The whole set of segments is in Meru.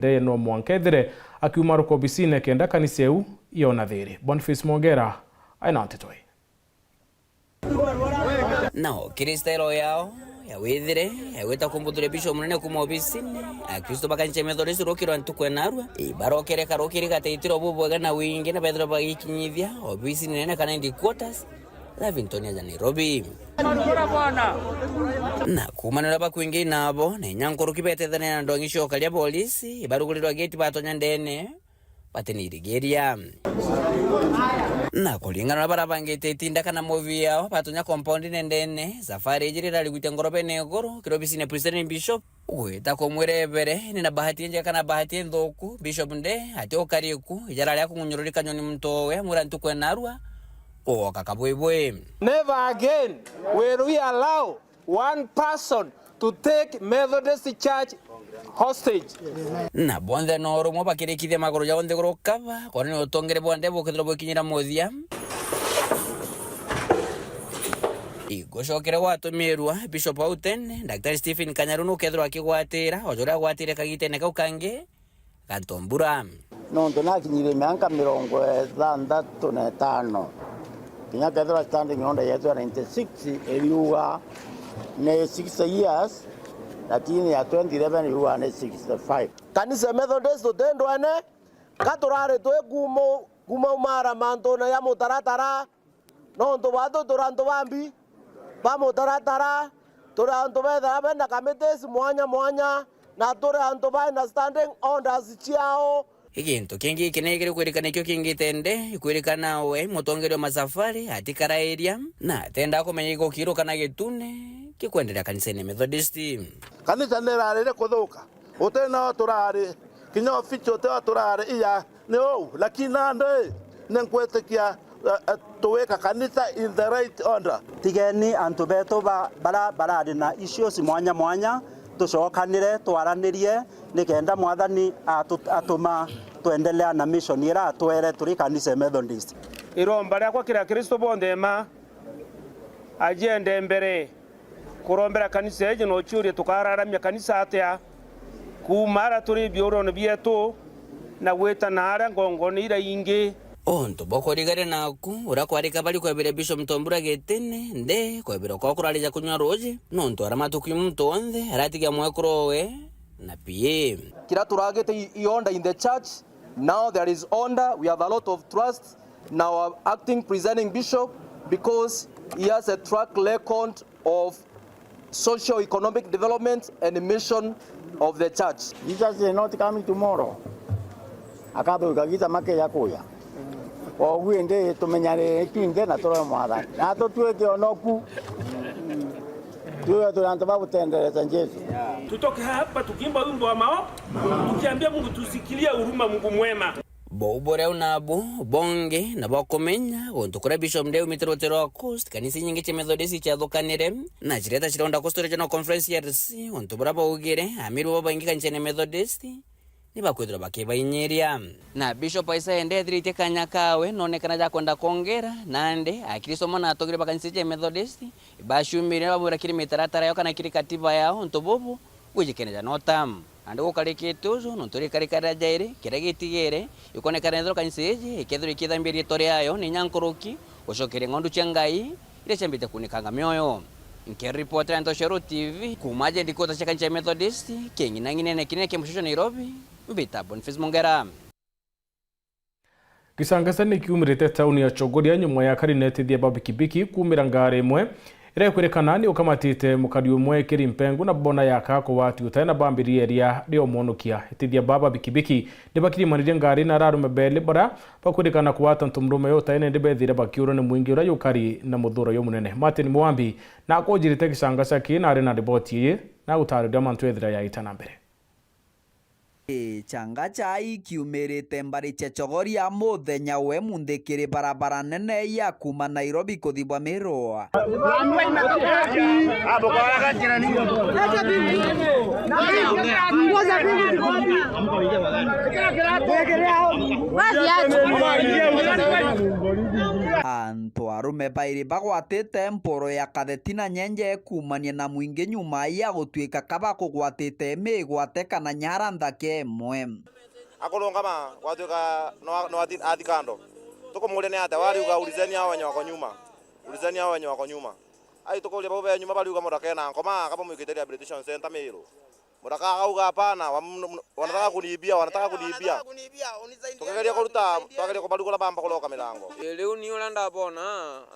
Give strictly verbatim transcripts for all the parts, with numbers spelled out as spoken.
Ndee no mwanka ethire akiuma aruka obisine kenda kanisa iu yona thiri. Boniface Mwongera aina nteto ii. Nao Kristo ero yao ya withire ya gwita kumbuthuria bishop munene kuuma obisine, Akristo ba kanisa ya Methodist rukiro ntuku enarua ibarokere karukiri gateitiro bubwega na wingi na bethirwa bagikinyithia obisine nene kana headquarters Lavington aja Nairobi. Na kuumanira bakwingi nabo na inya nkuruki betethania na ndongi cia ukaria polisi ibarugurirwa gate batonya ndene batinirigiria. Na kuringana na barabangite itinda kana movie yao batonya compound nendene, safari iji rirarigwite ngorobene iguru kiri obisine presiding bishop. Gwita kumwira ebere ni na bahati injega kana bahati inthuku, bishop nde ati ukari ku ijara ria kung'unyururi kanyoni muntu owe amwira ntuku enarua kugoka kabwibwi. Never again will we allow one person to take Methodist Church hostage. Na bonthe no rumwe bakirikithia maguru jao nthiguru kaba, kwona ni utongere bwa nde bukethirwa bwikinyira muthia. Igucokere gwatumirwa Bishop au tene, Daktari Stephen Kanyaru nukethirwa akigwatira, o juria agwatire kagitene kau kangi, Gatombura. Nontu nakinyire mianka mirongo ithanthatu na itano, kinya kethirwa standing order yetu ya ninety-six iriuga ni sixty years, lakini ya twenty eleven iriuga ni sixty-five. Kanisa ya Methodist tutindwene, ka turari twi kuuma, kuuma umara mantune ya mutaratara, nontu batu turi antu bambi ba mutaratara, turi antu bethira bena committees mwanya mwanya, na turi antu baina standing orders ciao. Igintu kingi kinene kiri kwirikana ikio kingite nde, ikwirikana we mutongeria wa masafari atikarairia, na atenda kumenya igukirukana gitune kikwenderea kanisene Methodist. Kanisa nirarire kuthuka. Uti nao turari, kinya ofici uti o turari, iya, ni uu, lakini nandi ni nkwitikia, eh, eh, tuwika kanisa in the right order. Tigeni antu betu ba, bara, barari na issues mwanya mwanya, tucokanire, twaranirie, nikenda Mwathani atu-, atuma twendelea na mission ira atwere turi kanisa ya Methodist. Iromba riakwa kiri Akristo bonthe ma ajiende mbere kurombera kanisa iji na uciuria tukararamia kanisa atia kuuma ara turi biurone bietu na gwita na aria ngongone ira ingi. Untu bwa kurigania naku, uria kwarika bari kwebera Bishop Mutombura gitine, nde kwebera kwao kurarija kunywa ruuji, nontu aria matuku muntu onthe aratigia mwekuru owe na P A. Kiria turagite i, i order in the church, now there is order, we have a lot of trust in our acting presiding bishop because he has a track record of socio-economic development and mission of the church. Jesus is not coming tomorrow. Akathuika gita makeja kuya. Koguo indi tumenyane twinthe na turore Mwathani. Na tutwike onoku. Tuwe turi antu ba gutendereta Jesu. Tutoke hapa tukiimba wimbo wa mao, tukiambia Mungu tusikilie huruma, Mungu mwema. Bou buria u nabu bongi na bwakumenya guntu kuria Bishop Ndeu umite rutiro rwa Coast, kanisa inyingi cia Methodist iciathukanire, na cireta cironda Coast Regional Conference C R C, guntu buria baugire amiru babaingi kanisene Methodist ni bakwithirwa bakibainyiria. Na Bishop Isaiah Ndeu ethiritie kanya kawe nonekana ja kwenda kwongera, nandi Akristo amwe na atongeri ba kanisa cia Methodist baciumire babwira kiri mitaratara yao kana kiri katiba yao, untu bubu bwijikene ja no term. Nandi gukarikite uju, nontu rikarika ria jairi, kiria gitigere, ikonekana ethirwa kanisa iji ikethirwa ikithambia riitwa riayo ni inya nkuruki gucokeria ng'ondu cia Ngai iria ciambite kuunikanga mioyo. Nkiripotera Ntoshero T V kuuma aja ndikuta cia kanisa ya Methodist, king'inang'inene kinene kia Mushushu Nairobi, mbita Boniface Mongera. Gisangasa ni kiumirite tauni ya Chogoria nyuma ya karinetithia ba bikibiki kuumira ngari imwe iria ikwirikana ni ukamatite mukari umwe kiri mpengu na bona yaka kuwati utae na bambiriria ria umwonokia. Etithia ba ba bikibiki ni bakirimanirie ngari na ararume beli bara bakwirikana kuwata ntu murume utae nindi bethire bakiurwa ni mwingi uria yukari na muthuro yo munene. Martin Mwambi na akujirite Gisangasa ki na ari na riboti iyi na gutariria mantu ethira yaita na mbere. Changa chai kiumirite mbari cia Chogoria muthenya we munthi kiri barabara nene ya kuuma Nairobi kuthi Bwamiru. Antu arume bairi bagwatite mporo ya katheti na nyenje kuumania na mwingi nyuma ya gutuika kaba kugwatite migwate kana nyara nthake. imwe. Akurungama, gwatuika no, no athi, athi kando. Tukumuria ni atia, wariuga, "Ulizeni hao wenye wako nyuma. Ulizeni hao wenye wako nyuma." Ai, tukuria bau be nyuma, bariuga, "Muraka ena nkoma, kaba mwikite rehabilitation center Meru." Muraka akauga, "Hapana, wa-, mn-, mn-, wanataka kuniibia, wanataka kuniibia." Tukigeria kuruta, twageria kubarugura, bamba kuroka mirango. Ii, riu ni uria ndabona,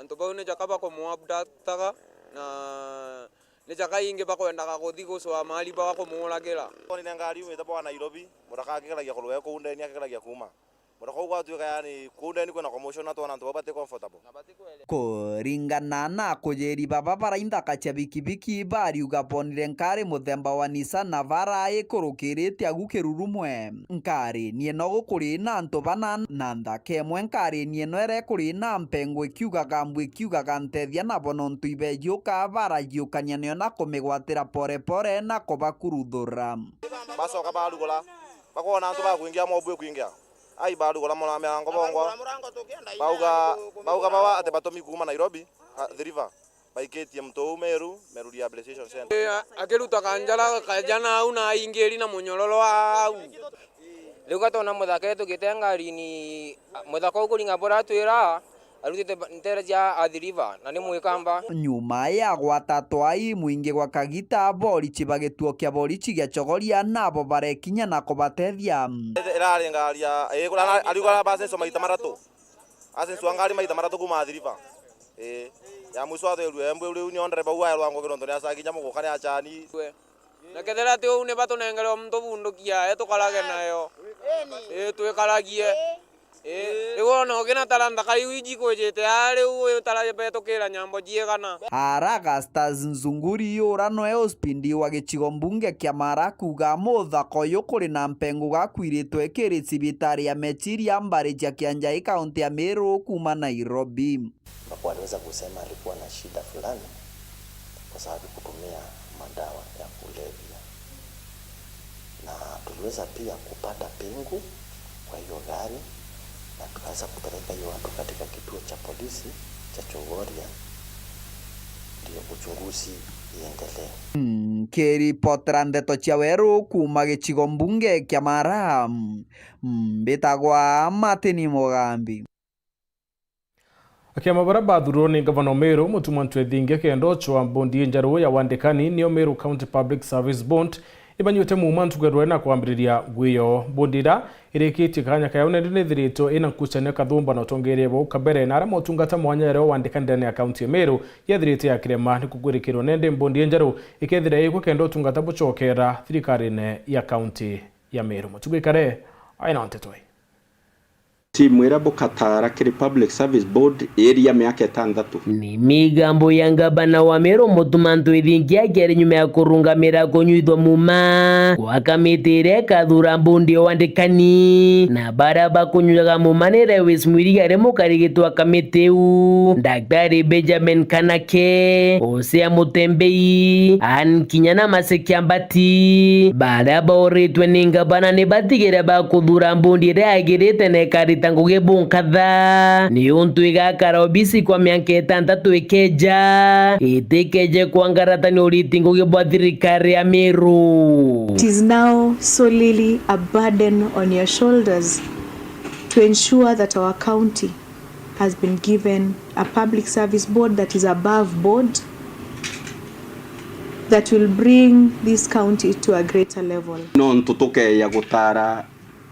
antu bau ni jaka bakumuabductaga, na ni jaka ingi bakwendaga kuthi gucwa mahali ba kumuuragira. Twonire ngari yumite bwa Nairobi, muraka akigeragia kurua kuu ndeni, akigeragia kuuma. Muraka uu gwatuika, yani, kuu ndeni kwina commotion, na twona antu bau bati comfortable. Kuringana na akujiri baba bara inthaka cia bikibiki, bariuga bonire nkari muthemba wa Nissan Navara ikurukirite agu kirurumwe. Nkari ni ino gukuri na antu bana, na nthaka imwe nkari ni ino irekuri na mpengo ikiugaga mbu ikiugaga ntethia nabo nontu ibejiuka barajiukania niyo na kumigwatira pore pore na kubakuruthura. Bacoka barugura, bakwona antu bakwingia, mobu ikwingia. Ai, barugura mura-, mirango bongwa. Bauga, bauga bawa ati batumi kuuma Nairobi, Athi River, baikitie muntu uu Meru, Meru Rehabilitation Center. Ee, a-, akirutaga njara kajana au na aingiri na munyororo au. Riu gatona muthaka etukite ngarini, muthaka ukuringa buratwira, arutite ba-, ntere cia Athi River, na ni mwikamba. Nyuma ya gwatatwa ai mwingi gwa kagita, borichi ba gituo kia borichi gia Chogoria nabo barekinya na kubatethia. Irari ngari ya, ii, kuria na-, ariuga na bacenso maita maratu. Acenso ngari maita maratu kuuma Athi River. Ii. Ya mwiso atherue Embu, riu nio ndereba uu aerwa ngugi nontu ni acakinya muguka ni achani. Na kethira ti uu, ni batunengere o muntu bunduki yae tukarage nayo. Ii, twikaragie. Ii, riu ona ukinatara nthaka iu iji kwijite aa, riu utara betukira nyambo jiigana. Ara Gastas Nzunguri, ura noe ospindi wa gicigo mbunge kia Mara, kuuga muthaka uyu kuri na mpengo gakwiritwe kiri cibitari ya Mechiria mbari cia Kianjai, kaunti ya Meru, kuuma Nairobi. Ambapo aliweza kusema alikuwa na shida fulani kwa sababu kutumia madawa ya kulevya, na tuliweza pia kupata pingu kwa hiyo gari, na tukaweza kupeleka hiyo watu katika kituo cha polisi cha Chogoria, ndio uchunguzi iendelee. Nkiripotera ndeto cia weru kuuma gicigo mbunge kia Mara, mbitagwa Martin Mugambi. Akiama baria bathurirwe ni ngavana o Meru, Mutuma Ntwethingia, kenda ocwa mbondi injeru ya wandikani, niyo Meru County Public Service Board, ibanyuite muuma ntuku ya rwene na kwambiriria ngui yoo. Mbondi iria irikitie kanya kayo nende nithiritwe ina nkucanio kathumba na utongeria bwa uka mbere, na aria motungata mwanya jaria wandikani ndene ya kaunti ya Meru yethirite ya kirema ni kukwirikirwa nende mbondi injeru ikethira ikwa kenda utungata bucokera thirikarine ya kaunti ya Meru. Mutugi Kare, aina nteto ii. Timu iria bukatara kiri Public Service Board iria miaka itantatu. Ni migambo ya ngabana wa Meru Mutuma Ntwethingia akiari nyuma ya kurungamira kunyuithwa muuma kwa kamiti iria ikathura mbondi ya wandikani, na baria bakunyuijaga muuma ni Lewis Mwiriga ari mukarigiti wa kamiti iu, Daktari Benjamin Kanake, Hosea Mutembei, Anne kinya na Masekia Mbati, baria bauritwe ni ngabana ni batigire ba kuthura mbondi iria yagirite na ikarita ngugi bunkatha, niuntu igakara obisi kwa mianka itantatu ikeja, itikeje kwangaratania uriti ngugi bwa thirikari ya Meru. It is now solely a burden on your shoulders to ensure that our county has been given a public service board that is above board, that will bring this county to a greater level. Nontu tukeya gutara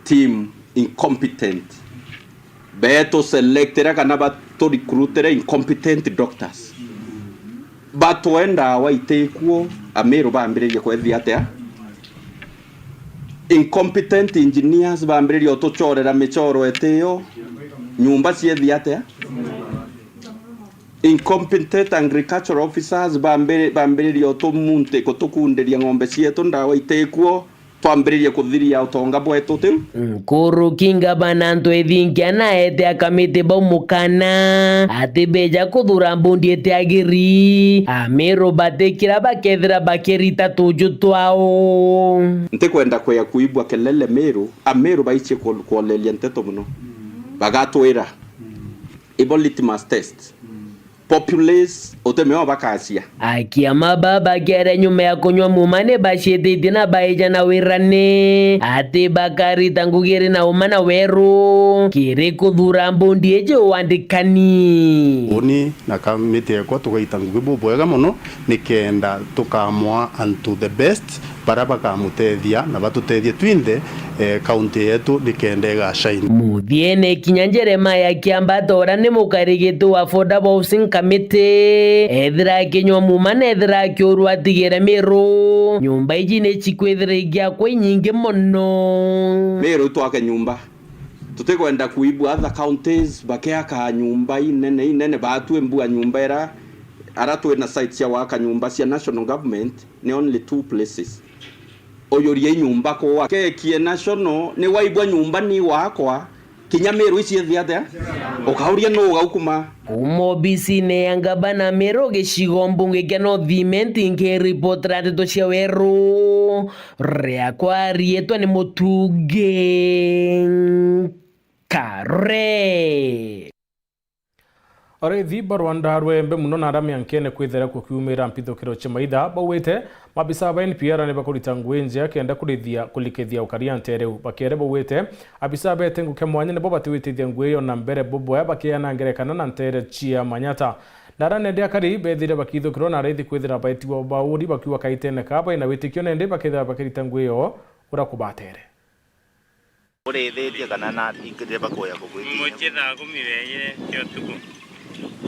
team incompetent, betu selectire kana batu recruitire incompetent doctors. Batwenda awa itikuo, Ameru bambiririe kwethia atia? Incompetent engineers bambiririe utuchorera michoro etiyo, nyumba ciethia atia? Incompetent agricultural officers bambiri-, bambiririe utumunti-, kutukundiria ng'ombe cietu, ndawa itikuo, twambiririe kuthiria utonga bwetu tiu. Nkuruki ngabana Ntwethingia naete akamiti bau mukana ati beja kuthura mbondi itiagiri, Ameru batikira bakethira bakirita tuju twao. Ntikwenda kwea kuibwa kelele Meru, Ameru baichie ku-, kuoleria nteto muno. Bagatwira, ibo litmus test. populace, utemeo bakacia. Akiama baba bakiaria nyuma ya kunywa muma ni bacititie na baija na wirani ati bakarita ngugi iri na uma na weru kiri kuthura mbondi iji wandikani. Uni na kamiti ekwa tugaita ngugi bubwega mono nikenda tukamwa unto the best baria bakamutethia na batutethie twinthe, eh, kaunti yetu nikenda igashine. Muthiene kinya Jeremiah Kiambatora ni mukarigiti wa Affordable Housing Committee ethira akinywa muma na ethira akiurwa atigire Miru. Nyumba iji ni cikwithira igiakwa inyingi mono. Miru twake nyumba. Tutikwenda kuibua other counties bakiaka nyumba inene inene, batwi mbua nyumba ira, ara twina sites cia gwaka nyumba cia national government ni only two places. Uyurie nyumba kwa kekie national ni waibua nyumba ni wakwa, kinya Miru iciethia atia? Ukauria nu ugaukuma? Kuma obisine ya ngabana Miru gicigo mbunge kia North Imenti nkiripotera ndeto cia weru. Riakwa riitwa ni Mutungi Kare. Araithi ba rwanda rwa embe mono na aria miankene kwithira kukiumira mpithukiro cia maitha baugite maabisa ba N P R ni bakurita ngugi njega kenda kurithia kulikithia ukaria nteere iu. Bakiere baugite abisa bete nguke mwanya nibo batiwitithia ngugi iyo na mbere bubwea bakiana ngerekano na nteere cia Manyata. Na aria nende akari bethire bakithukirwa na araithi kwithira baitiwa bauri bakiuga kaitene kaa baina witikio nende bakethira bakirita ngugi iyo uria kubatere. Urithitie kana na ingirire bakoya kugwitinya? Mucii thaa kumi na ijiri cia utuku.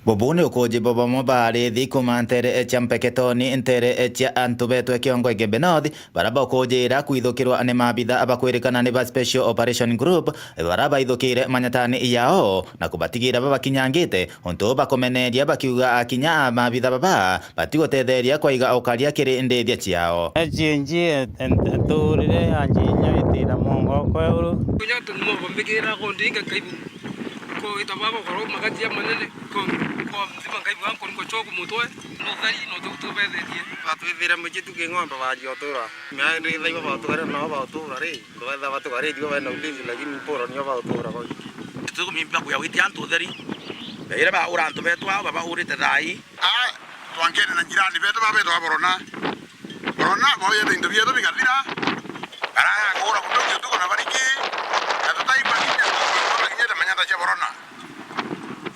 Bubu ni ukuji bwa bamwe ba arithi kuma nteere cia Mpeketoni, nteere cia antu betwe Kiongo Igembe North, baria bakujira kwithukirwa ni maabitha bakwirikana ni ba Special Operation Group, baria baithukire manyatani yao na kubatigira babakinyangite. Untu bakumeneria bakiuga akinya a maabitha baba batigutetheria kwaiga ukaria kiri ndithia ciao. Ecienji etuurire anjinya itira mongo kweuru. Kunya antu nimobambikira kondinga nkaibu. Ko ita baba koro magatia manene ko ko mzima nkaibu anko niko choku mutwe. No thari no tu tu betherie. Batwithire muji tu king'ombe banjia utura. Mea ndi thaiba batugarira nao bautura ri. Twetha batugarithua bena ulinzi, lakini mporo nio bautura bau. Tutikumimba kuya witia antu utheri. Beire baura antu betu aba baurite thai. Ah, twankene na jirani betu babetwa Borona. Borona, boyete into bietu bikathira. Baraya kuura kutoki utuku na bariki. Na tutaigua kinya, tutakinyete manyata cia Borona.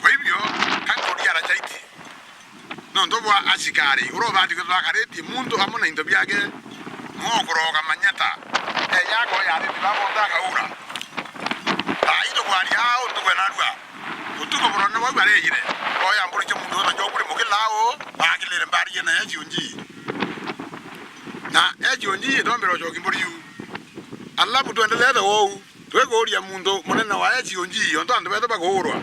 Kwa hivyo, kankuria arachaiti. Nontu bwa asikari, uria ubati kwithirwa akaritie muntu amwe na into biake, niwe ukuroga manyata. Eja akoya arithi baba bonthe akaura. Thaa ii tukwaria aa, untu kwena arua. Utuku Borona bau barejire, boya mburi cia muntu wothe njoku ri mukila au, bakilire mbari yena ya H O G. Na H O G itombere ucoki mburi iu. Alafu twendelete wou. Twikuuria muntu munene wa H O G, ontu antu betu bakuurwa.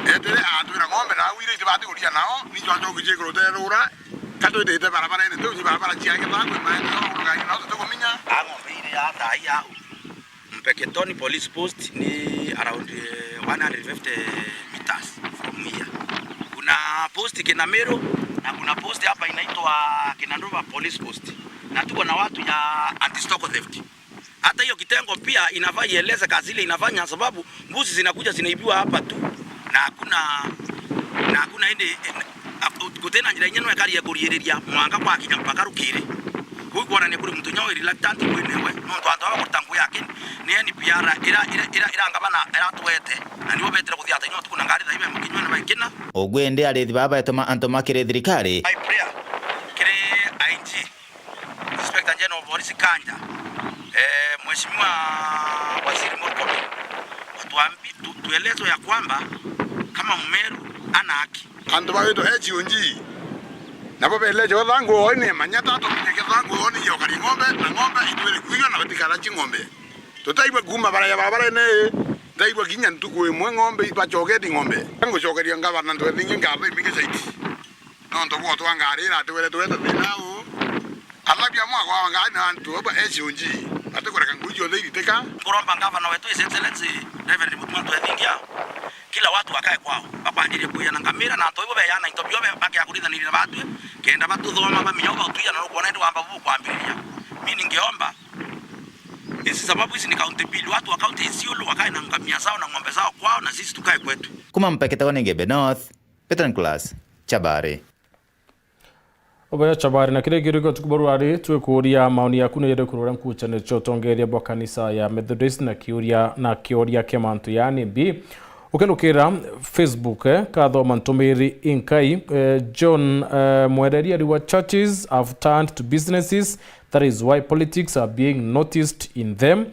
Etire atwira ng'ombe na au iria itibati kuria nao, nicio anjoki ciikuru terura, ka twitite barabarene, tiu ni barabara cia Githangwe, maendeleo, urugaini, nao tutikuminya. A ng'ombe iria tai au. Mpeketoni police post ni around, eh, one hundred fifty meters from here. Kuna post Kinamiru na kuna post hapa inaitwa Kinanduva police post. Na tuko na watu ya anti stock theft. Hata hiyo kitengo pia inafaa ieleze kazi ile inafanya, sababu mbuzi zinakuja zinaibiwa hapa tu, na hakuna, na hakuna ende, gutena njira inya no ekari ekuriiriria mwanga kwa kinya mpaka rukiri. Kuu kwonania kuri muntu inya wi reluctant kwi newe, nontu antu aba kuruta ngugi yake ni N P R ira, ira, ira, ira ngabana iratwete, na nibo betire kuthia ata inya utuku na ngari thaibe mukinywa na baikina. Ugu indi arithi baba baetuma antu makiri thirikari. My prayer kiri I G, Inspector General of Police Kanja, eh, Mheshimiwa Waziri Murkomen, watuambi-, tu-, tuelezwe ya kwamba kama Mmeru ana haki. Antu bagwitwa H O G, nabo beleje thangu oone manyata tumenye thangu oone yokari ng'ombe, na ng'ombe itwire kuiyo na batikara chi ng'ombe. Tutaigua kuuma baraya babarene, ndaigua kinya ntuku imwe ng'ombe ibacoketi ng'ombe. Ngucokeria ngavana ntwethingi ngatho imingi zaidi. Nontu bwa twangarira ati were tweta thina uu. Alafu amwe kwa ngani na antu aba H O G, ati kureka ngui cionthe iritika. Nkuromba ngavana wetu His Excellency Reverend Mutuma Ntwethingia, kila watu wakae kwao, bakwanjirie kuya na ngamira na antu ibo beyana into bio be-, bakea kurithanirira batwi, kenda batuthoma bamenya uba utwia na nukwona indi wamba bukwambiriria. Mi ningeomba, hizi sababu hizi ni county mbili, watu wa county Isiolo wakae na ngamia zao na ng'ombe zao kwao na sisi tukae kwetu. Kuma Mpeketoni Igembe North, Peter Nicholas, Chabari. Obeya Chabari, na kiria kiuria giotuku barua ari, twikuuria maoni yaku ni iriku ruria nkuuchanio cia utongeria bwa kanisa ya Methodist na kiuria na kioria kia mantu yaani mbi. Ukenukira Facebook, eh, kathoma ntumiri inkai, eh, John, eh, Mwereri ari wa churches have turned to businesses, that is why politics are being noticed in them.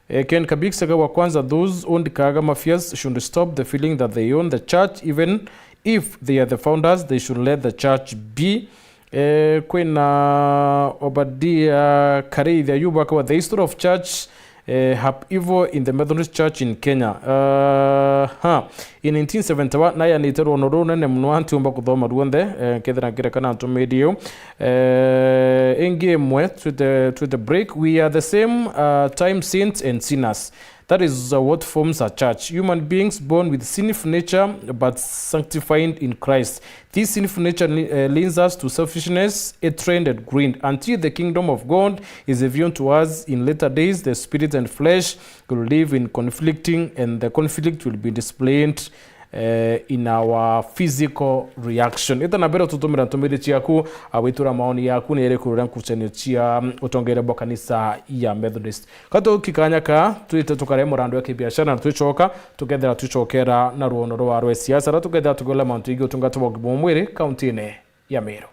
Eh, Ken Kabik Sega wa kwanza, those owned Kaga mafias should stop the feeling that they own the church, even if they are the founders, they should let the church be. Eh, kwina Obadia Karithia Yubaka wa the history of church, eh, upheaval in the Methodist Church in Kenya. Uh, ha, in nineteen seventy-one, nayanite rwono runene muno antiumba kuthoma ruonthe, eh, kethira nkirekana ntumirie u. Eh, ingi imwe to the, to the break, we are the same, uh, time saints and sinners. That is, uh, what forms a church. Human beings born with sinful nature but sanctified in Christ. This sinful nature le-, uh, leads us to selfishness, hatred, and greed. Until the kingdom of God is revealed to us in later days, the spirit and flesh will live in conflicting, and the conflict will be displayed eh, in our physical reaction. Ita na mbere tutumira ntumiri ciaku, a, gwitura maoni yaku ni iriku ruria nkuchanio cia, mm, utongeria bwa kanisa ya Methodist. Ka tuki kanya ka, twite tukare murandu ya kibiashara na twicoka, tukethira twicokera na ruono rwa rwe siasa, ra tukethira tukiuria mantu igii utungata bwa ugima bwa mwiri kauntine ya Meru.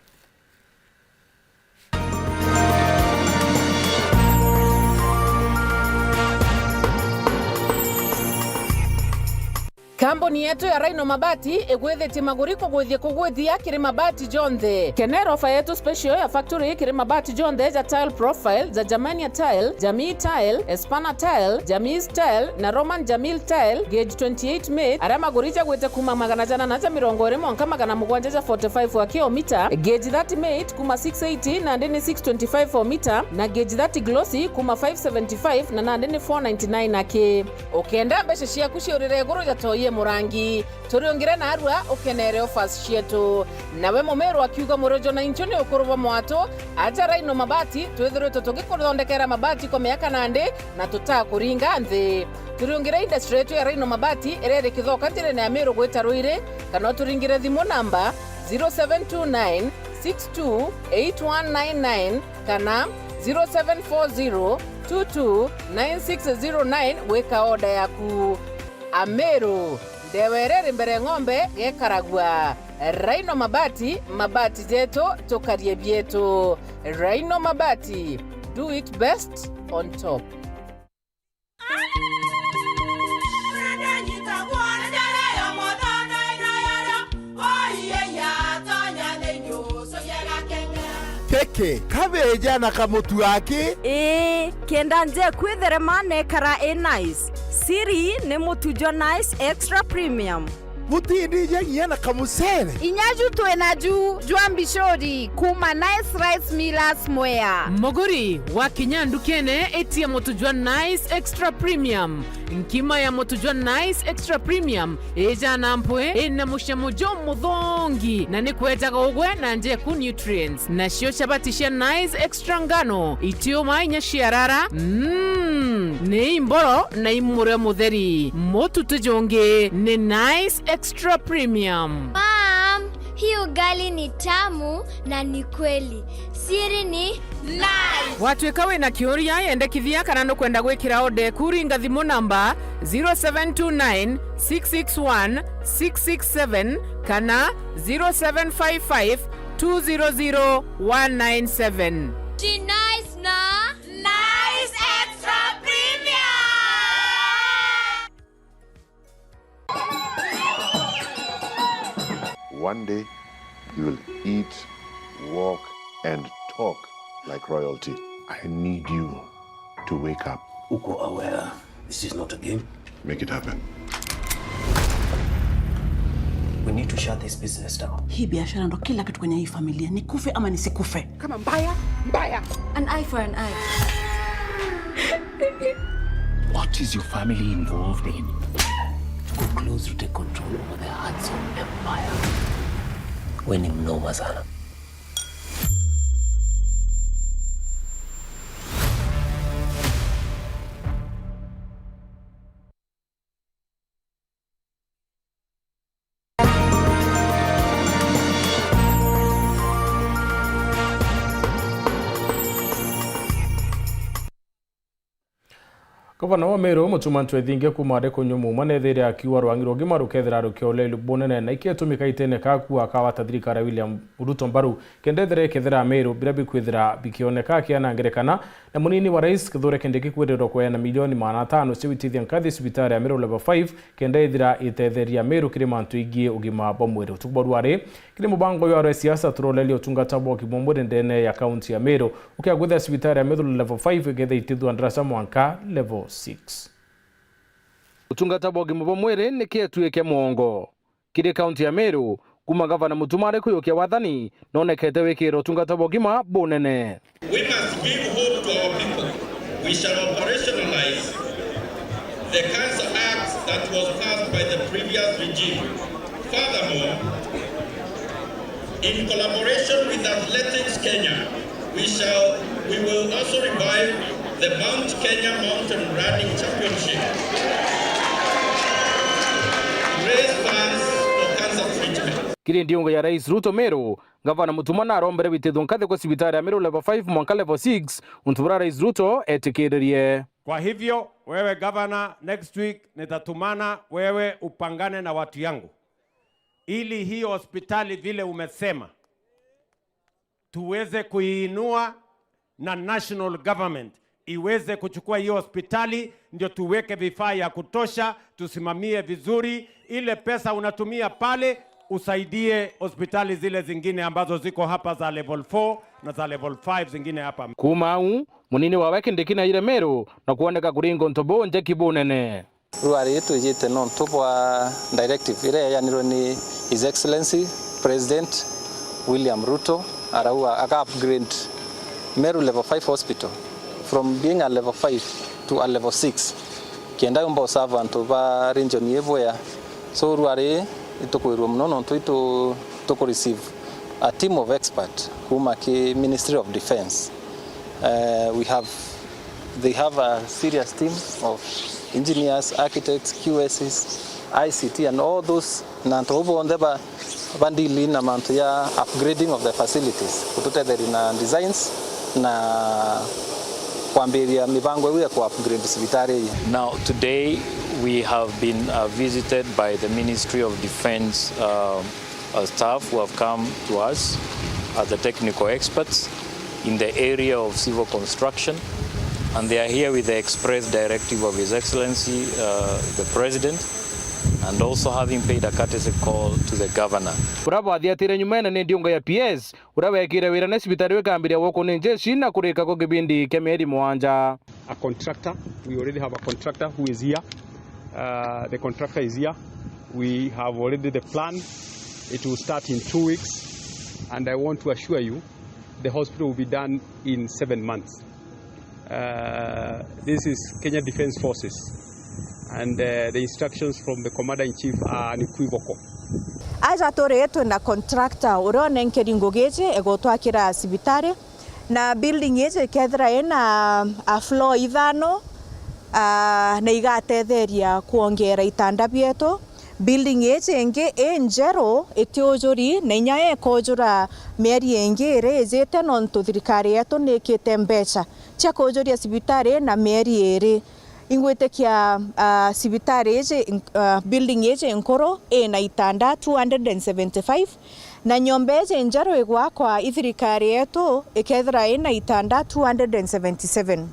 Kambuni yetu ya Rhino Mabati igwithitie maguri kugwithia kugwithia kiri mabati jonthe. Kenera ofa yetu special ya factory kiri mabati jonthe ja tile profile, ja Germania tile, Jamii tile, Espana tile, Jamii tile na Roman Jamil tile, gauge twenty-eight mate, aria maguri jagwite kuma magana jana na ja mirongo iri mwanka magana mugwanja ja forty-five wa kilomita, gauge thirty mate kuma six eighty nandi ni six twenty-five o mita, na gauge thirty glossy kuma five seventy-five na nandi ni four ninety-nine aki. Ukenda mbeca ciaku ciurire iguru ja toi e murangi, turiungire narua ukenere offers cietu. Nawe mumiru akiuga murojo na inchu ni ukuru bwa mwatu, aja Rhino Mabati, twithiritwe tugikuthondekera mabati kwa miaka nandi na tutakuringa nthi. Turiungire industry yetu ya Rhino Mabati iria iri Kithoka njirene ya Meru gwita Ruiri, kana uturingire thimu namba zero seven two nine six two eight one nine nine kana zero seven four zero two two nine six zero nine gwika order yaku. Ameru, ndewa iria iri mbere ng'ombe gekaragua. Rhino Mabati, mabati jetu, tukarie bietu. Rhino Mabati, do it best on top. Peke, kabeja na kamutu aki. Ii, kenda nje kwitherema nekara i nice. Siri ni mutu jwa Nice Extra Premium. Butindije nginya na kamucere. Inya ju twi naju jwa mbicuri kuma Nice Rice Millers Mwea. Muguri, wakinya ndukene, itia mutu jwa Nice Extra Premium. Nkima ya mutu jwa Nice Extra Premium ijana mpwi, ina mucamo jumuthongi, na ni kwejaga ugwe na njeku nutrients. Nacio chabati cia Nice Extra ngano, itiuma inya ciarara, mm, ni imboro na imurio mutheri. Mutu ti jungi ni Nice Extra Premium. Mom, hii ugali ni tamu na ni kweli. Siri ni Nice. Watwika wina kiuria, yendekithia kana nukwenda gwikira order eku, ringa thimu namba zero seven two nine six six one six six seven kana zero seven five five two zero zero one nine seven. Ti Nice na Nice Extra Premium. One day, you will eat, walk, and talk like royalty. I need you to wake up. Uko aware this is not a game? Make it happen. We need to shut this business down. Hii biashara ndo kila kitu kwenye hii familia. Nikufe ama nisikufe. Kama mbaya, mbaya. An eye for an eye. What is your family involved in? Tuko close to take control over the hearts of empire. We ni mnoma sana. Gavana wa Meru, Mutuma M'Ethingia kuuma ari kunyua muuma, neethiire akiuga rwang'i rwa ugima rukethira rukiorwa bunene, na iketumi kaitene kaku akawata thirikari ya William Ruto mbaru, kenda ethira ikethira Meru biria bikwithira bikioneka akiana ngerekana na munini wa rais Kithure Kindiki kwirirwa kweana milioni magana atano cia gwitithia nkathi cibitari ya Meru level five, kenda ithira itetheria Meru kiri mantu igii ugima bwa mwiri. Utuku bwa rwari, kiri mubango uyu wa siasa, turoreria utungata bwa ugima bwa mwiri ndene ya kaunti ya Meru, ukiagwithia cibitari ya Meru level five ikethira itithua ndaraca mwanka level six. Utungata bwa ugima bwa mwiri ni kietue kia mwongo kiri kaunti ya Meru, kuuma gavana Mutuma ari kuyukia wathani, nonekete wikira utungata bwa ugima bunene. We must give hope to our people. We shall operationalize the Cancer Act that was passed by the previous regime. Furthermore, in collaboration with Athletics Kenya, we shall, we will also revive the Mount Kenya Mountain Running Championship. Raise funds for cancer treatment. Kiri ndiunga ya Rais Ruto Meru, Gavana Mutuma narombere gwitithua nkathi kwa cibitari ya Meru level five mwanka level six, untu buria Rais Ruto etikiririe. Kwa hivyo, wewe gavana, next week nitatumana wewe upangane na watu yangu, ili hii hospitali vile umesema, tuweze kuiinua na national government iweze kuchukua hiyo hospitali, ndio tuweke vifaa ya kutosha, tusimamie vizuri. Ile pesa unatumia pale, usaidie hospitali zile zingine ambazo ziko hapa za level four na za level five zingine hapa. Kuuma au, munini wawe Kindiki naire Meru na kwoneka kuringa untu buu njeki bunene. Rwari twijite nontu bwa directive iria yayanirwe ni His Excellency President William Ruto, arauga aka upgrade Meru Level five Hospital from being a level five to a level six, kenda yumba userve antu ba region ii bwea. So rwari itukwirua muno nontu itu tuku receive a team of expert kuma ki Ministry of Defence. Uh, we have, they have a serious team of engineers, architects, Q Ss, I C T and all those, na antu bau bonthe ba, ba deal na mantu ya upgrading of the facilities, gututetheria na designs na kwambiria mibango iu ya ku upgrade cibitari ii. Now, today we have been, uh, visited by the Ministry of Defence, uh, uh, staff who have come to us as the technical experts in the area of civil construction, and they are here with the express directive of His Excellency, uh, the President, and also having paid a courtesy call to the Governor. Buria bwathiatire nyumene ni ndiunga ya P S, uria wekire wira ni cibitari wikambiria gwakwa ni njeshi na kurika kwa kibindi kia mieri mwanja. A contractor. We already have a contractor who is here. Uh, the contractor is here. We have already the plan. It will start in two weeks. And I want to assure you, the hospital will be done in seven months. Uh, this is Kenya Defence Forces. And, uh, the instructions from the Commander-in-Chief are unequivocal. Aja turi twina contractor uria unenkeri ngugi iji egutwakira cibitari. Na building iji ikethira ina, a, floor ithano, a, na igatetheria kwongera itanda bietu. Building iji ingi i njeru itiujuri, na inya ikujura mieri ingi iri ijite, nontu thirikari yetu ni ikite mbeca cia kujuria cibitari na mieri iri. Ingwitikia, a, cibitari iji, a, building iji nkuru ina itanda two hundred and seventy-five, na nyomba iji njeru igwakwa i thirikari yetu ikethira ina itanda two hundred and seventy-seven.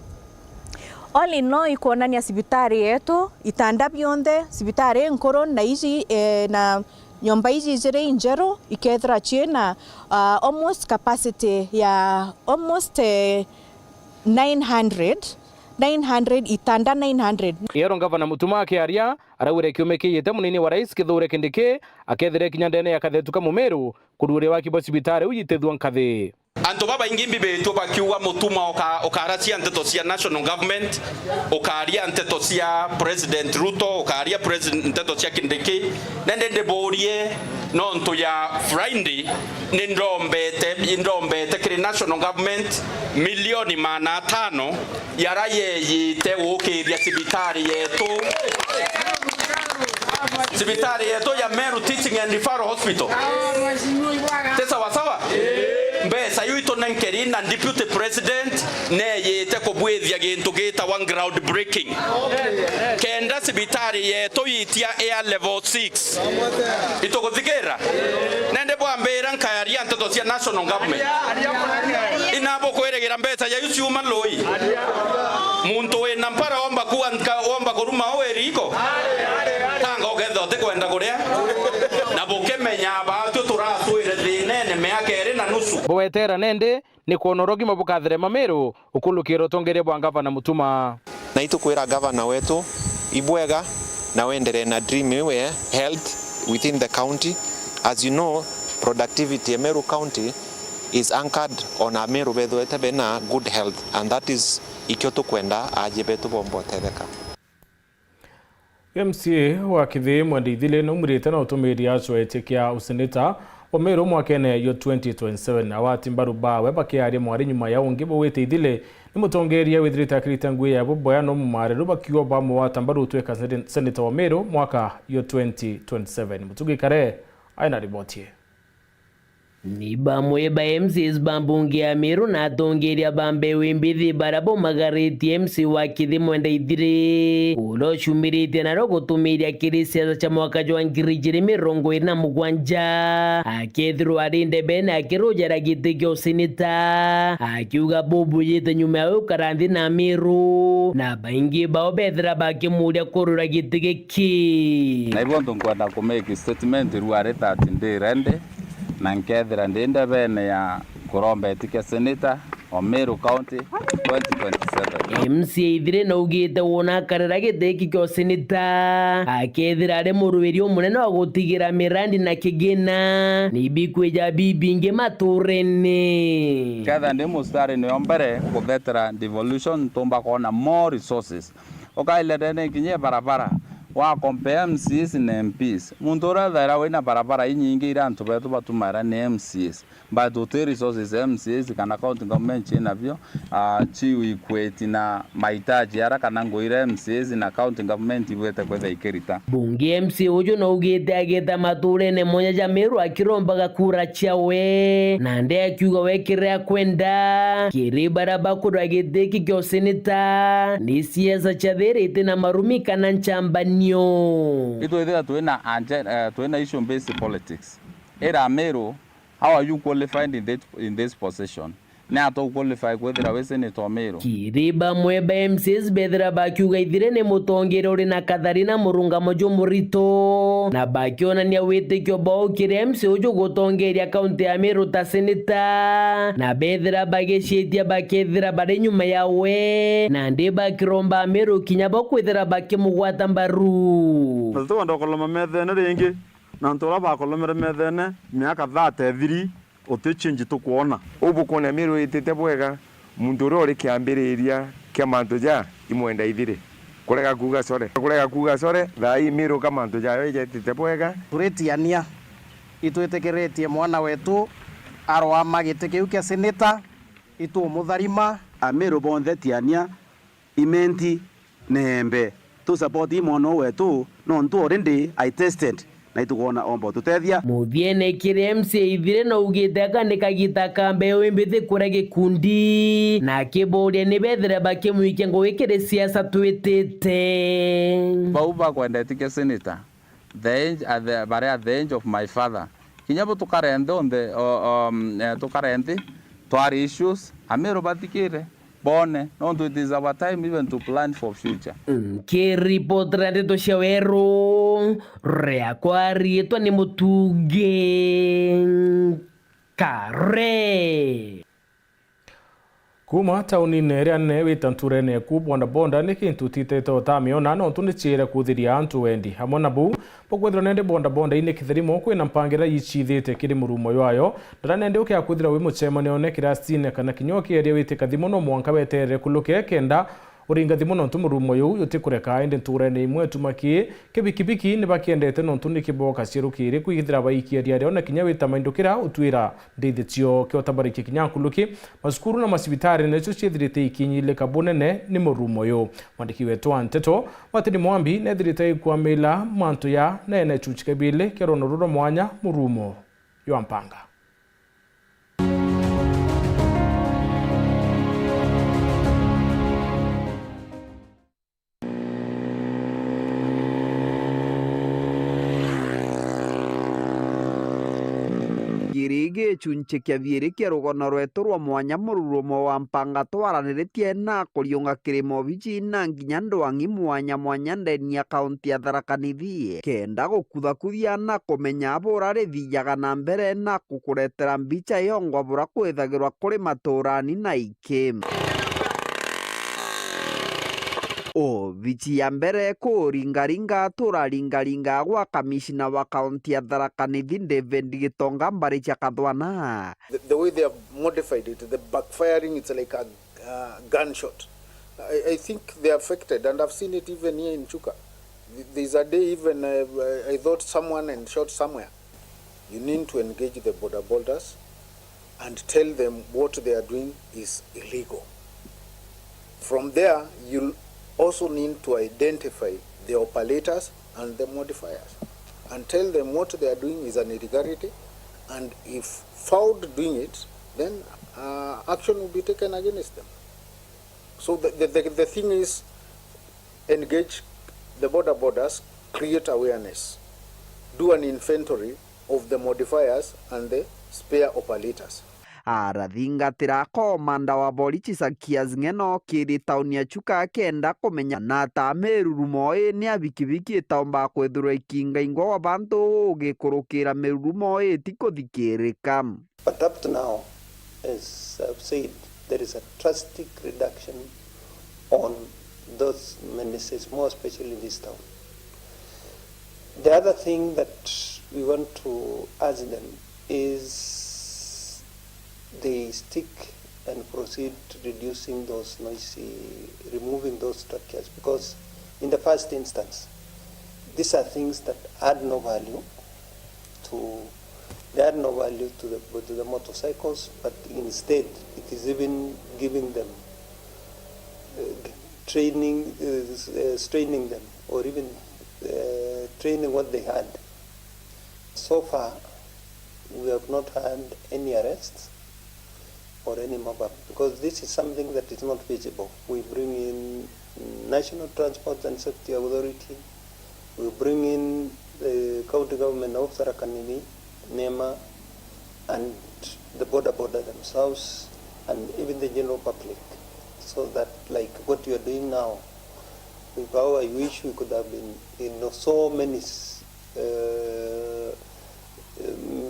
All in all, ikwonania cibitari yetu, itanda bionthe, cibitari nkuru na iji, e, na nyomba iji ijiri injeru ikethira ciina, a, almost capacity ya almost, e, nine hundred, nine hundred, itanda nine hundred. Yero Ngavana Mutuma akiaria, araugire kiume kiijite munini wa rais Kithure Kindiki akethire kinya ndene ya kathetu ka Mumiru kururia waki bwa cibitari uu yitithua nkathi. Antu babaingi mbibitue bakiuga Mutuma uka-, ukaracia nteto cia national government, ukaria nteto cia President Ruto, ukaria president, nteto cia Kindiki. Nende ndiburie nontu ya Friday, ni ndombete, ndombete kiri national government milioni magana atano yara yeyite gukiria cibitari yetu. Cibitari yetu ya Meru Teaching and Referral Hospital. Ti sawa sawa? Mbeca iu itunenkeri na deputy president neyite kubwithia gintu gitagwa ground breaking, kenda cibitari yetu itia air level six. Ituguthikira? Nende bwambira nkayaria nteto cia national government. Inabukwirigira mbeca ya iu ciuma lui? Muntu wina mpara omba kuwa nka-, omba kuruma o iriko? Tanga ukethira utikwenda kuria. Na bukimenya batwi turaswire thinene miaka iri na nusu. Bwetera nende ni kwona uria ugima bukatherema Meru ukulukira utongeria bwa Ngavana Mutuma. Na itukwira Ngavana wetu ibwega na wenderee na dream iu ya health within the county. As you know, productivity ya Meru County is anchored on Ameru bethwete bena good health, and that is ikio tukwenda aajie betu bomba utetheka. M C A wa Kithi Mwenda Ithiri naumurite na utumiri acwetie kia useneta wa Meru mwakene yo twenty twenty-seven. Awati mbaru bawe bakiaria mwari nyuma ya ungi bawite Ithiri ni mutongeria withirite akirite ngui ya buboya no mumariru bakiuga bamugwata mbaru utwika sene-, seneta wa Meru mwaka yo twenty twenty-seven. Mutugi Kare aina riboti ii. Ni bamwe ba M C As ba mbunge ya Meru na atongeria ba mbeu imbithi baria baumagaritie M C A wa Kithi Mwenda Ithiri, uria ucumiritie nario gutumiria kiri siasa cia mwaka jwa ngiri ijiri mirongo iri na mugwanja, akethirwa ari ndebene akirujara giti kia useneta, akiuga bubujite nyuma ya gukara nthi na Meru, na baingi bao bethira bakimuria kurura giti giki. Na ibu untu nkwenda ku make statement ruari that ndi ready, na nkethira ndi ndebene ya kuromba iti kia senator o Meru County twenty twenty-seven. M C A Ithiri naugite wona akarira giti giki kia useneta, akethira ari murwiri umunene wa gutigira mirandi na kigina, ni bikwija bibingi maturene. Ketha ndi mustarine o mbere kuthetera devolution, ntumba kwona more resources. Ukaileta ni kinya barabara, wa compare M C As na M Ps. Muntu uria ethaira wina barabara inyingi iria antu betu batumaira ni M C As. But uti resources M C As kana county government cina bio, ah, ci equate na mahitaji ara kana ngui iria M C As na county government ibwete kwetha ikirita. Bunge M C A uju naugite ageta maturene mwanya ja Meru akirombaga kura ciawe, na nde akiuga we kiria akwenda kiri baria bakurwa giti giki kia useneta ni siasa ciathirite na marumi kana nchambanio. Itwithira twina anje-, eh, twina issue based politics. Ira Meru, how are you qualified in that, in this position? Ni ata u qualify kwithira wi senator o Meru? Kiri bamwe ba M C As bethira bakiuga Ithiri ni mutongeria uri na kathari na murungamo jumurito, na bakionania witikio bwao kiri M C A uju gutongeria kaunti ya Meru ta senator, na bethira bagicitia bakethira bari nyuma yawe, nandi bakiromba Ameru kinya bo kwithira bakimugwata mbaru. Na tutikwenda ukoloma methene ringi, na antu uria bakolomere methene miaka thirty ithiri, uti change tukwona. Uu bukwona Meru itite bwega, muntu uria uri kiambiriria kia mantu ja i Mwenda Ithiri. Kurega kuuga sore. Kurega kuuga sore, thaa ii Meru ka mantu jayo ijatite bwega. Turitiania, itwitikiritie mwana wetu aroama giti kiu kia senator, itumutharima. Ameru bonthe tiania, Imenti, Neembe, tu support i mwana uu wetu, nontu already I tested, na itukwona omba ututethia. Muthiene kiri M C A Ithiri naugite aka ni kagita ka mbeu imbithi kuria gikundi, na akiboria ni bethire bakimwikia ngugi kiri siasa twitite. Bau bakwenda itikia senator, the age, at the, baria at the age of my father. Kinya bo tukare nthi onthe, o, um, eh, tukare nthi, twari issues, Ameru bathikire, bone, nontu it is our time even to plan for future. Nkiripotera ndeto cia weru, riakwa riitwa ni Mutungi Kare. Kuuma taunine iria nene wita nturene eku, bodaboda ni kintu utitete utamiona, nontu ni ciire kuthiria antu wendi. Amwe na buu, bukwithirwa nende bodaboda ini kitherimo kwina mpangirira iciithite kiri murumo jwayo, ndara nende ukia kwithirwa wi mucemanione kirasine kana kinya ukieria witi kathimu, no mwanka weterere kuluke kenda uringa thimu, nontu murumo juu jutikureka. Indi nturene imwe, tuma ki kibikibiki ni bakiendete, nontu ni kiboka cierukiri kwithira baikia riario na kinya wita maindo kira utwira ndithitio kia utabarikia kinya nkuluki. Macukuru na macibitari nicio ciithirite ikinyilika bunene ni murumo uyu. Mwandiki wetu wa nteto, Martin Mwambi, neethirite aikwamila mantu ya neene chuchi kabili kia rono rura mwanya murumo jwa mpanga. Gicunci kia biiri kia rugono rwetu rwa mwanya, mururumo wa mpanga twaraniritie na kuriunga kiri mobici na nginya ndwang'i mwanya mwanya ndeni ya kaunti ya Tharaka Nithi, kenda gukuthakuthia na kumenya bura rithiaga na mbere na kukuretera mbica yongwa bura kwithagirwa kuri maturani na iki. Obici ya mbere kuringaringa turaringaringa gwa kamishina wa kaunti ya Tharaka Nithi, David Gitonga, mbari cia Kathwana. The, the way they have modified it, the backfiring, it's like a uh, gunshot. I, I think they are affected, and I've seen it even here in Chuka. Th- There's a day even uh, I thought someone and shot somewhere. You need to engage the border borders and tell them what they are doing is illegal. From there, you'll also need to identify the operators and the modifiers and tell them what they are doing is an illegality, and if found doing it, then uh, action will be taken against them. So the, the, the, the thing is, engage the border borders, create awareness, do an inventory of the modifiers and the spare operators. Arathingatira komanda wa borichi Sakias Ng'eno kiri tauni ya Chuka akenda kumenya na ta mirurumo ii ni ya bikibiki itaumba kwithirwa ikingaingwa gwa bantu ugikurukira mirurumo ii ti kuthikirika. But up to now, as I've said, there is a drastic reduction on those menaces, more especially in this town. The other thing that we want to ask them is they stick and proceed reducing those noisy, removing those structures, because in the first instance, these are things that add no value to, they add no value to the, to the motorcycles, but instead it is even giving them uh, training, uh, uh, straining them, or even uh, training what they had. So far, we have not had any arrests or any mobile, because this is something that is not feasible. We bring in National Transport and Safety Authority, we bring in the county government of Tharaka Nithi, NEMA, and the border border themselves, and even the general public, so that, like, what you are doing now, if how I wish we could have been in so many uh,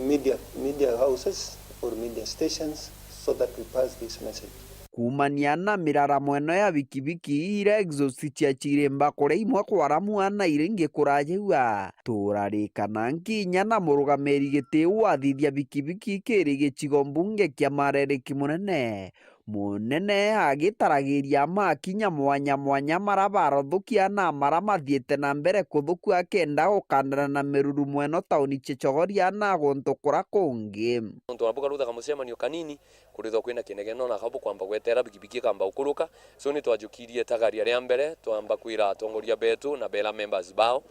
media, media houses or media stations so that we pass this message. Kuumania na miraramo ino ya bikibiki, iria exhaust cia cirimba kuria imwe kwaramua na iria ingi kurajiua, turarikana nkinya na murugamiri giti wathithia bikibiki kiri gicigo mbunge kia Marereki Munene, Munene agitaragiria makinya mwanya mwanya mara barothukia na mara mathiite na mbere kuthukua akenda gukandana na mirurumo ino tauni cia Chogoria na guntu kura kungi. Nontu ona bukaruthaga mucemanio kanini, kurithwa kwina kinegeno na kabu kwamba gwetera bikibiki ikamba gukuruka. So ni twajukirie tagaria ria mbere, twamba kwira atongoria betu na bela members bao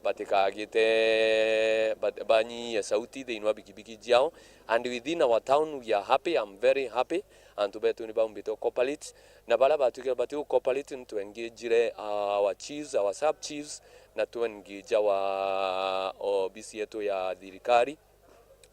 batikagite, bat- banyiyie sauti thiini wa bikibiki ciao. And within our town, we are happy, I'm very happy. Antu betu ni baumbite u cooperate, na baria batwikire bati u cooperate, ni twengagire our chiefs, our sub chiefs, na twengaga our obisi yetu ya thirikari,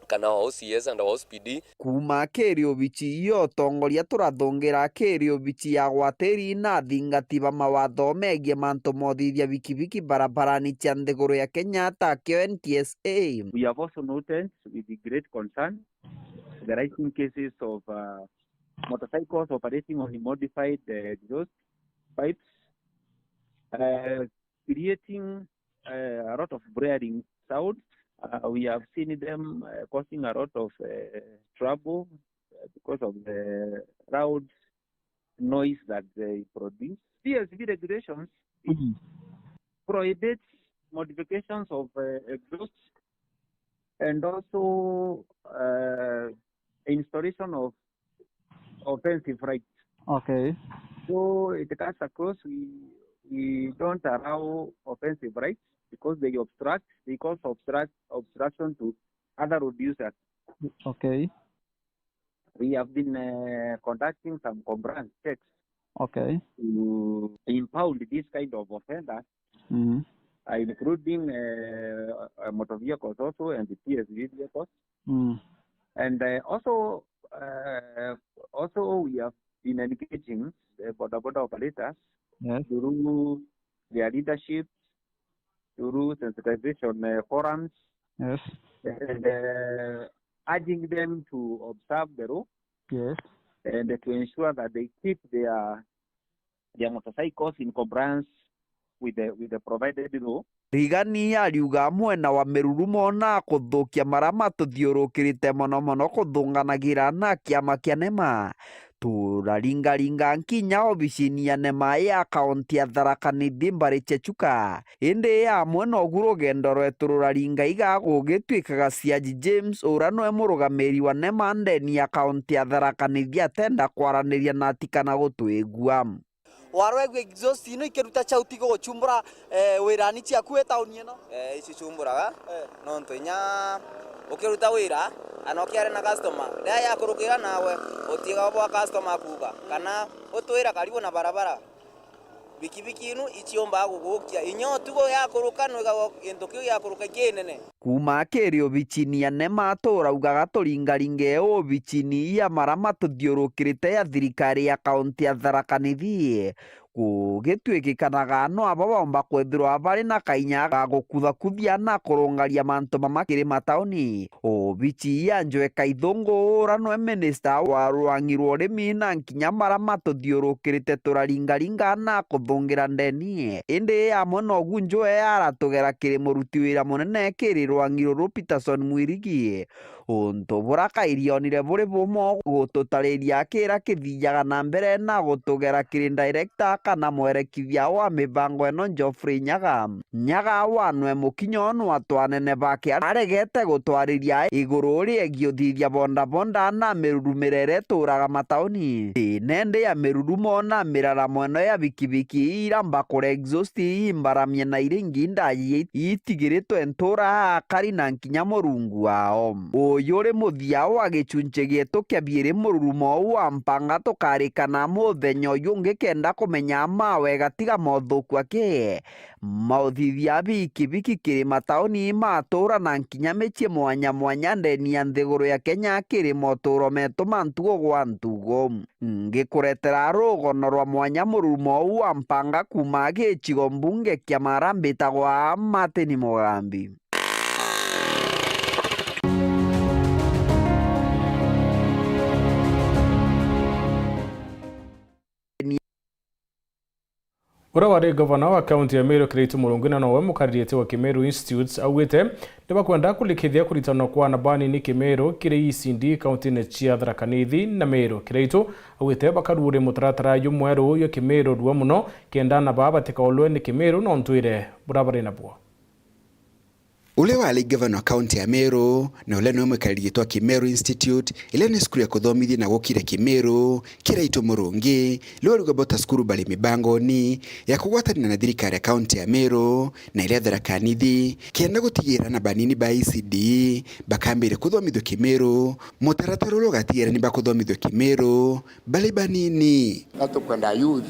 kana our O C S and our O C P D. Kuuma kiri obici iyo utongoria turathungira kiri obici ya gwatiri na athingati ba mawatho megie mantu mothithia bikibiki barabarani cia nthiguru ya Kenya, ta kio N T S A. We have also noted with great concern the rising cases of uh, motorcycles operating on modified uh, exhaust pipes, uh, creating uh, a lot of blaring sounds. Uh, we have seen them uh, causing a lot of uh, trouble uh, because of the loud noise that they produce. P S V regulations prohibits modifications of uh, exhaust and also uh, installation of offensive rights. Okay. So it cuts across, we, we don't allow offensive rights because they obstruct, they cause obstruct, obstruction to other road users. Okay. We have been uh, conducting some compliance checks Okay. to impound this kind of offenders, Mm. uh, including uh, uh, motor vehicles also and the P S V vehicles. Mm. And uh, also, uh, also we have been engaging uh, boda boda operators, yes, through their leadership, through sensitization uh, forums, yes, and uh, urging them to observe the law, yes, and to ensure that they keep their their motorcycles in compliance with the, with the provided law. Rigani ariuga mwena wa mirurumo na kuthukia maria matuthiurukirite mono mono kuthunganagira na kiama kia nema. Turaringaringa nkinya obicini ya nema ya kaunti ya Tharaka Nithi mbari cia Chuka. Indi amwe nogu rugendo rwetu ruraringa iga gugituikaga Siaji James, uria nwe murugamiri wa nema ndeni ya kaunti ya Tharaka Nithi, atenda kwaraniria nati kana gutwigua. Warwegua exhaust ino ikiruta chauti guguchumbura, eh, wirani ciaku wi tauni ino? Eh, icichumburaga. Eh. Nontu inya ukiruta wira, ana ukiaria na customer, riria yakurukira nawe, utiga bwa customer akuuga, kana utwira karibu na barabara. Bikibiki inu iciumbaga gugukia. Inya utugo yakuruka, nwigagwa gintu kiu giakuruka kinene. Kuuma kiri obicini ya nema, turaugaga turingaringe obicini ya maria matuthiurukirite ya thirikari ya kaunti ya Tharaka Nithi. Gugituikikanaga no aba baumba kwithirwa bari na kainya ga gukuthakuthia na kurungaria mantu mama kiri matauni. Obici ya Njwe Kaithungu, uria nwe minista wa rwang'i rwa urimi na nkinya maria matuthiurukirite turaringaringa na kuthungira ndeni. Indi amwe nogu Njwe aratugera kiri muruti wira munene kiri rwang'i ruru Peterson Mwirigi. Untu buria kairionire buri bumwe gututariria kira kithiaga na mbere na gutugera kiri director kana mwerekithia wa mibango ino Geoffrey Nyaga. Nyaga wanwe mukinyo nwa twanene bake aregete gutwariria iguru riegie uthithia bondabonda na mirurumire iria ituraga matauni. Inende ya mirurumo na miraramo ino ya bikibiki iramba kure exhaust imbaramie na iringi ndaji itigiritwe ntura akari na kinya Murungu wao. Uyu uri muthia wa gichunchi gietu kia biiri mururumo uu wa mpanga, tukarikana muthenya uyu ungi kenda kumenya ma wega tiga mothuku aki. Mauthithia bikibiki kiri matauni, matuura na kinya micii mwanya mwanya ndeni ya nthiguru ya Kenya kiri moturo metu ma ntugo gwa ntugo. Ngikuretera rugono rwa mwanya mururumo uu wa mpanga kuuma gicigo mbunge kia Mara, mbitagwa Martin Mugambi. Uria wari gavana wa kaunti ya Meru Kiraitu Murungi na nowe mukariritie wa Kimeru Institute augite nibakwenda kurikithia kuritanwa kwa ana banini Kimeru kiri E C D kauntine cia Tharaka Nithi na Meru. Kiraitu augite bakaruuria mutaratara jumweru jwa Kimeru rua muno kenda ana baa batikaulwe ni Kimeru na untwire buria bari nabuo. Uria wari gavana wa kaunti ya Meru, na uria niwe mwikariri giti wa Kimeru Institute, iria ni cukuru ya kuthomithia na gukiria Kimeru, Kiraitu Murungi, riu ariuga bota cukuru bari mibangoni ya kugwatania na thirikari ya kaunti ya Meru na iria Tharaka Nithi, kenda gutigira ana banini ba E C D bakambire kuthomithua Kimeru, mutaratara uria ugatigira ni bakuthomithua Kimeru bari banini. Na tukwenda youth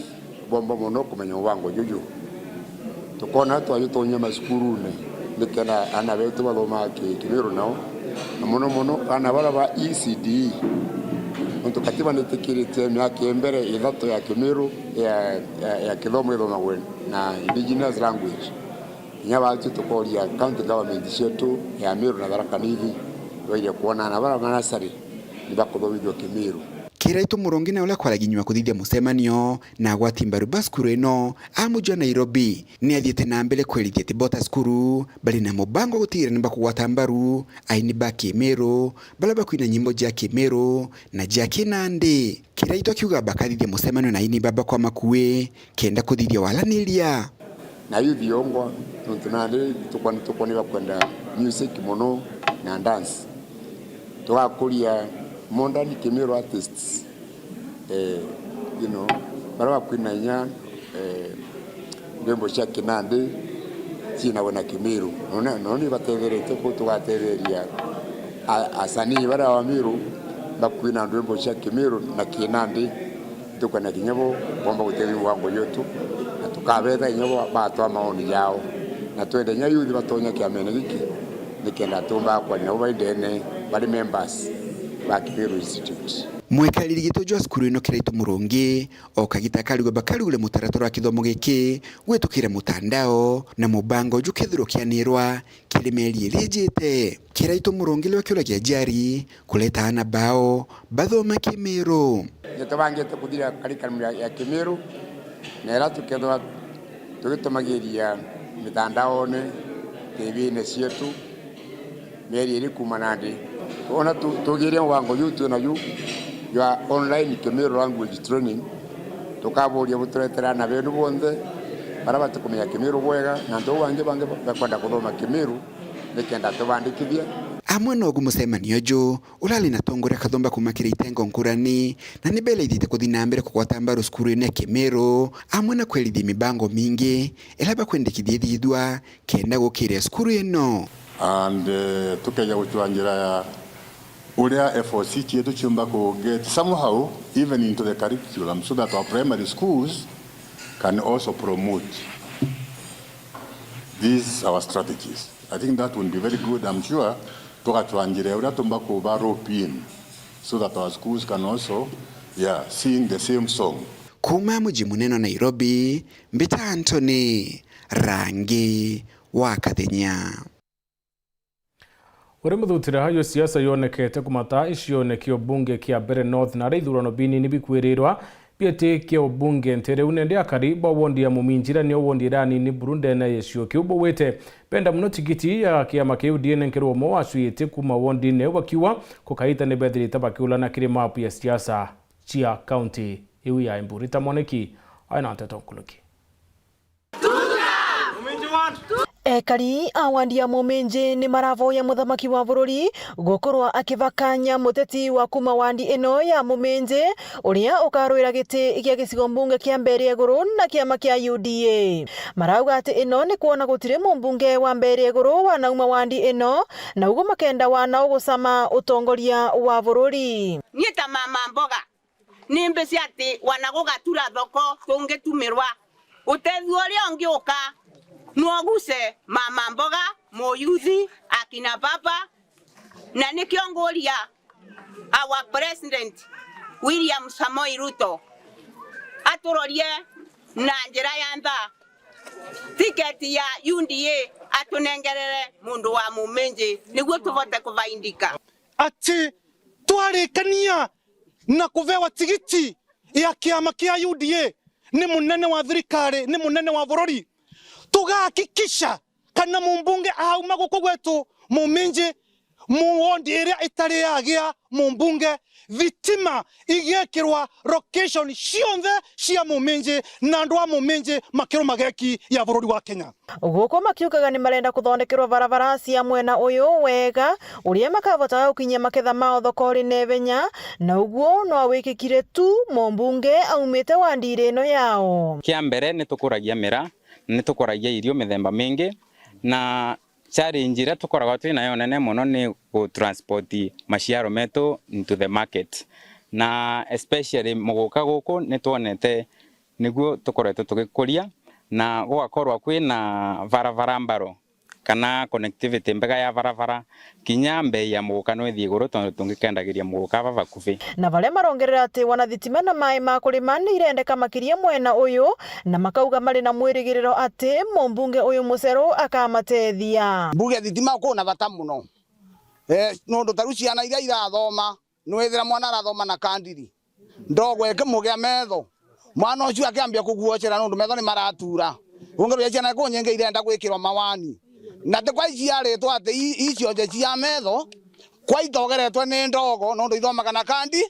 bomba mono kumenya mubango juju. Tukona twaju tunya macukurune, nikenda ana betu bathomaga ki-, Kimiru nao, na mono mono ana bara ba E C D. Nontu katiba nitikiritie miaka ya mbere ithatu ya Kimiru ya, ya, ya kithomo ithomagwe na indigenous language. Kinya batu tukoria county government cietu ya Meru na Tharaka Nithi, twaire kwona ana bara ma nasari nibakuthomithua Kimiru. Kiraitu Murungi na uria kwaraginyua kuthithia mucemanio na agwati mbaru ba cukuru ino a muji wa Nairobi, ni athiite na mbere kwerithia ati bota cukuru bari na mubango wa gutigira ni bakugwata mbaru aini ba Kimiru, baria bakwina nyimbo cia Kimiru na cia Kinandi. Kiraitu akiuga bakathithia mucemanio na aini baba kwa makui kenda kuthithia waraniria. Na youth yongwa, nontu nandi tukwa-, tukwona bakwenda music mono na dance. Tugakuria modern Kimiru artists, eh, you know, baria bakwina inya, eh, ndwimbo cia Kinandi ciinagwe na Kimiru. Nona, nona ibatetherete ku tugatetheria a-, asanii baria ba Miru bakwina ndwimbo cia Kimiru na Kinandi. Tukwenda kinya bo bomba gutethia mubango jwetu, na tukabetha kinya bo batwaa maoni jao, na twende kinya youth batonya kiamene giki, nikenda tumba kwaria nabo bai ndene bari members ba Kibiru Institute. Mwekariri giti jwa cukuru ino Kiraitu Murungi, o kagita karigwe bakarugure mutaratara wa kithomo giki gwitukira mutandao, na mubango jukethirwa kianirwa kiri mieri iri ijite. Kiraitu Murungi riu akiuragia aciari kureta aana bao bathome Kimiru. Nitubangite kuthira curriculum ya, ya Kimiru, na ira tukethirwa tugitumagiria mitandaone, T V-ine cietu, mieri iri kuuma nandi. Twona tu-, tugiire mubango juu twina ju jwa online Kimiru language training, tukaburia buturetere aana beenu bonthe baria batikumenya Kimiru bwega, na antu bau bangi, bangi bakwenda kuthoma Kimiru, nikenda tubandikithia. Amwe nogu mucemanio ju urari na atongoria kathumba kuuma kiri itengo nkurani, na ni beraithite kuthi na mbere kugwata mbaru cukuru-ine ya Kimiru, amwe na kwerithia mibango mingi iria bakwendekithia ithithua kenda gukiria cukuru ino. And, eh, tukeja gucua njira ya uria F O C cietu ciumba ku get somehow even into the curriculum so that our primary schools can also promote these our strategies. I think that will be very good. I'm sure tugacua njira uria tumba kuba rope in so that our schools can also, yeah, sing the same song. Kuuma muji munene wa Nairobi, mbita Anthony Rangi wa Kathenya. Uri muthutira yo siasa yonekete kumata icione kia ubunge kia Mbeere North, na aria ithurano binini bikwirirwa bieti kia ubunge nti riu, nende akari ba wondi ya Muminjira nio wondi iria nini buru ndene ya gicigo kiu baugite benda muno tigiti ya kiama kia U D A inenkerwe umwe wacwiti kuma wondine iu, bakiuga kukaita ni bethirite bakiulana kiri mapu ya siasa cia kaunti iu ya Embu. Rita Mwaniki aina nteto nkuruki. Ekari a wandi ya Muminji ni maravoya muthamaki wa bururi gukorwa akivakanya muteti wa kuma wandi ino ya Muminji, uria ukarwira giti gia gicigo mbunge kia Mbeere Iguru na kiama kia U D A. Marauga ati ino ni kwona gutiri mumbunge wa Mbeere Iguru wanauma wandi ino, na uguo makenda wana ugucama utongoria wa bururi. Niĩ ta mama mboga, ni mbici ati wana gugatura thoko tungitumirwa. Utethio uria ungiuka, no uguce mama mboga, muyuthi, akina baba, na nikio nguria our president William Samoei Ruto aturorie na njira ya ntha, tiketi ya U D A atunengerere mundu wa Muminji niguo tuvote kuvaindika. Ati twarikania na kuvewa tigiti ya kiama kia U D A ni munene wa thirikari, ni munene wa bururi, tugahakikisha kana mumbunge auma guku gwetu Muminji, mu wondi iria itari yagia mumbunge, thitima igekirwa location cionthe cia Muminji, na andu a Muminji makiruma geki ya bururi wa Kenya. Guku makiugaga ni marenda kuthondekerwa barabara cia mwena uyu wega, uria makavotaga gukinyia maketha mao thokori na ibenya, na uguo no awikikire tu mumbunge aumite wandi ino yao. Kia mbere, ni tukuragia mira, ni tukuragia irio mithemba mingi, na challenge iria tukoragwa twi nayo nene mono ni gu transport maciaro metu into the market, na especially muguka guku ni twonete niguo tukoretwe tugikuria, na gugakorwa kwina barabara mbaro kana connectivity mbega ya barabara, kinya mbei ya muguka no ithie iguru tondu tungikendagiria muguka aba bakuvi. Na baria marongerera ati wana thitima na mai ma kurima ni irendeka makiria mwena uyu, na makauga mari na mwirigiriro ati mumbunge uyu muceru akamatethia. Mbuge thitima kuna bata muno, eh, nondu ta riu ciana iria irathoma, nwithira mwana arathoma na kandiri, ndogo ikimugea metho, mwana ucio akiambia kuguocera nondu metho ni maratura. Ungeruria ciana iku nyingi irenda gwikirwa mawani, na ti kwa iciaritwe ati i-, icionje cia metho, kwa itogeretwe ni ndogo nondu ithomaga na kandi.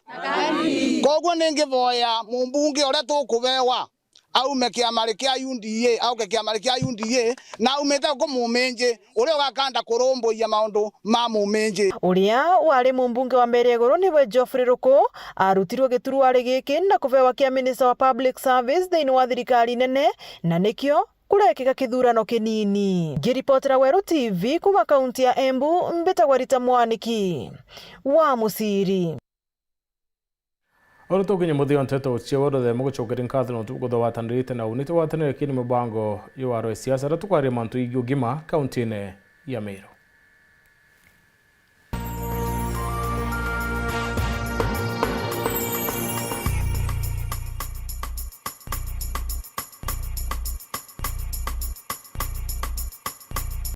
Koguo ningivoya mumbunge uria tukubewa aume kiamari kia U D A, auke kiamari kia U D A, na aumite guku Muminji, uria ugakanda kurumbuiya maundu ma Muminji. Uria wari mumbunge wa Mbeere Iguru niwe Geoffrey Ruku, arutirwe gituruari giki na kubewa kia Minister wa Public Service thiini wa thirikari nene, na nikio kurekika kithurano kinini. Ngiripotera Weru T V kuma kaunti ya Embu, mbitagwa Rita Mwaniki wa Musiri. Oro tukinye muthia nteto cia Weru, thema gucokeria nkatho nontu bukuthuwatanirite na uni tugwatanire kiri mubango ya waro ya siasa, aria tukwaria mantu igii ugima kauntine ya Meru.